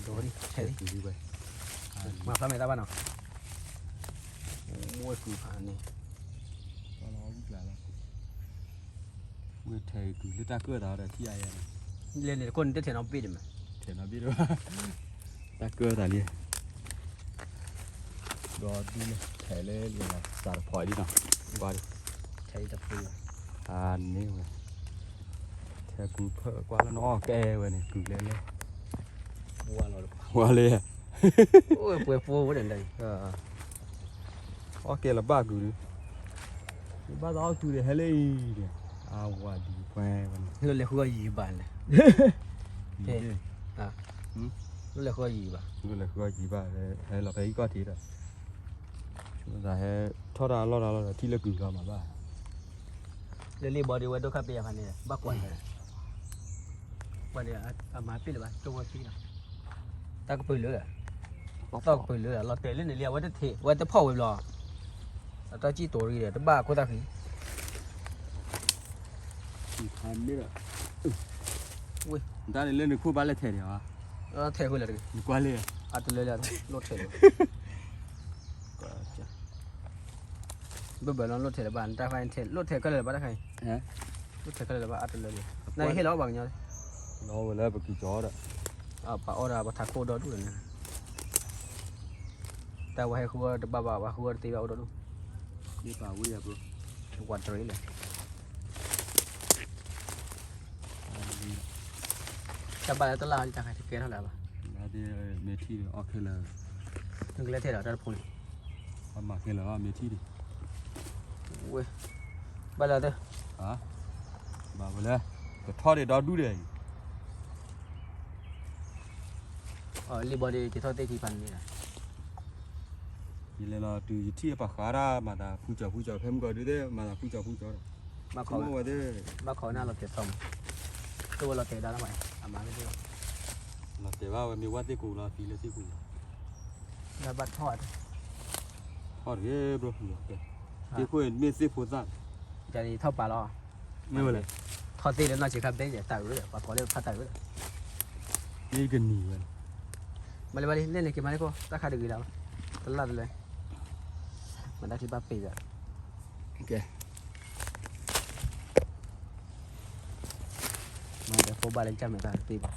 ထဲးဝဲ, မၤဖျါမဲာ်တၢ်ဘၣ်နီၤ, မ့ၢ်ဝဲကုၤဖးန့ၣ်, ဝဲထဲးကုၤလၢတၢ်ကၢၢ်သးဒီးထံၣ်အါယါန့ၣ်, လဲၤန့ၣ်တခိၣ်န့ၣ်တထဲးနီတဘ့ၣ်ဒံးမး, ထဲးနီတဘ့ၣ်ဒံးဘၣ်, တၢ်ကၢၢ်သးလံ, ဒီးဒုးလၢထဲးလၢလီၤစးတဖီဒ်နီၤ, ကွၢ်ဒံး, ထဲးတဖု, အန့ၣ်ဝဲ, ထဲးကုၤဖၢၣ်ကွၢ်လၢနီၢ်ကဲဝဲန့ၣ် ကုၤလဲလဲၣ်, ဝါလၢ, ပှဲၤဖိဝဲဒၣ်, အီၣ်ကဲလီၤဘၣ်ကုၤဒုး, ဘၣ်သးအီၣ်ကုၤဒီးဟဲလၢအံၤဒီး, အဝၤဒံးပှဲၤဝဲန့ၣ်, လၢလဲၤဃုအီၣ်ယံၤဘၣ်လဲၣ်, လၢလဲၤဃုအီၣ်ယံၤဘၣ်, လၢလဲၤဃုအီၣ်ယံၤဘၣ်, ဟဲလီၤဖဲအံၤကီၢ်ထံးဒီး, ဆိသးဟဲထီၣ်တၢ်လီၢ်တၢ်လီၢ်ဒီးထံၣ်လၢကုၤလီၤမးဘၣ်, လၢလံာ်ဘီဒုးဝဲဒိၣ်ခါပ့ၤအဖးန့ၣ် ဘၣ်ကွၢ်န့ၣ် ပှၤန့ၣ် အမၤပ့ၢ်လၢၤဘၣ် ကၠိဖိသံလီၤ, တၢ်ကပုာ်လၢာ်, သီၣ်ကပုာ်လၢာ် လီၤတဲာ်လၢန့ၣ်လံ အဝဲတထံး အဝဲတဖီၣ်ဝဲဘျီ, အတၢ်စံၣ်တိၤရံဒီး တဘၣ်ခိၣ်သၣ်ဃံ, တၢ်န့ၣ်လၢနခိၣ်ဘၣ်လဲၣ်ထဲးန့ၣ်, ထဲးဃိလၢၤတဂ့ၤ, ကွၢ်လၢ, အတလၢလၢ, လိၣ်ထဲးလၢၤ ဘၣ်ဘၣ်လီၤ လိၣ်ထဲးလၢၤဘၣ် နတၢ်ဖဲထဲး လိၣ်ထဲးခဲလၢာ်လၢၤဘၣ်တခါအံၤ, လိၣ်ထဲးခဲလၢာ်လၢၤဘၣ် အတလၢလၢၤ, နဟ့ၣ်လီၤအီၣ်ဘၣ်ကညီ, လီၤဝဲလၢပကံၢ်ကၠီဒီး, ပှၤအီၣ်ဒၣ်ပှၤထးခိၣ်ဒီဒူၣ်ဒီးန့ၣ်, တၢ်ဝဲဟဲဃုအီၣ်တဘၣ်ဘၣ် ပှၤဃုအီၣ်တသ့ဘၣ်အိၣ်ဒီဒူၣ်, ဝးတရံးလၢ တၢ်ဘၣ်လၢတလၢ်တၢ်ခါတကဲထီၣ်လၢၤဘၣ်, မ့ၢ်ထံၣ်အီၣ်ခဲလၢာ်, နကလဲၤထဲးဒီးတၢ်တဖိန့ၣ်, အမၤခဲလၢာ်မ့ၢ်ထံၣ်ဒံး, ဝဲ, ဘၣ်လၢတ, ဘၣ်ဝဲလၢ, ကထီၣ်ဒံးဒီဒူၣ်ဒံးအံၤ, လံာ်ဘီဒုးကထီၣ်သ့ၣ်ခံဖးန့ၣ်, ယလဲၤလီၤတုၤယထံၣ်ပှၤဃးတၢ်မၤသးဖူကၠီၤဖူကၠီၤ ဖဲမုၢ်ကီၤဒုးသ့ၣ် မၤသးဖူကၠီၤဖူကၠီၤဒီး, ဘၣ်ခိး, ဘၣ်ခိးနၢ်လီၤတဲာ်သီမး, တအိၣ်ဝဲလီၤတဲာ်ဒါလီၤမး, အမၤလၢ, လီၤတဲာ်ဘၣ်ဝဲမ့ၢ်ဝဲသ့ၣ်ကိးလီၤသံလၢသ့ၣ်ကိးလီၤ, ဘၣ်ထီၣ်, ထီၣ်တဂ့ၤဘျီ, သ့ၣ်ခိၣ်မ့ၢ်သ့ၣ်ဖိသၣ်, ယၤန့ၣ်ထီၣ်ပာ်လီၤ, မ့ၢ်ဝဲလဲၣ်, ထီၣ်သ့ၣ်လၢနီၢ်ဆံးခါဘဲယဲ တၢ်အုးဒီး ပှၤကိးလၢဖးတၢ်အုးဒီး, မ့ၢ်ကနံၤဝဲ, မၤလၢဘၣ်လံ လဲၣ်န့ၣ်က့ၤမၤလၢခိၣ် တၢ်ခါတဂ့ၤလၢၤ, တလၢ်တလၢ, မၤတၢ်ထံဘၣ်ပ့ၤဒီး, မၤဒီးဖိဘၣ်လၢကစၢ်မဲာ်တၢ်တသ့ဘၣ်,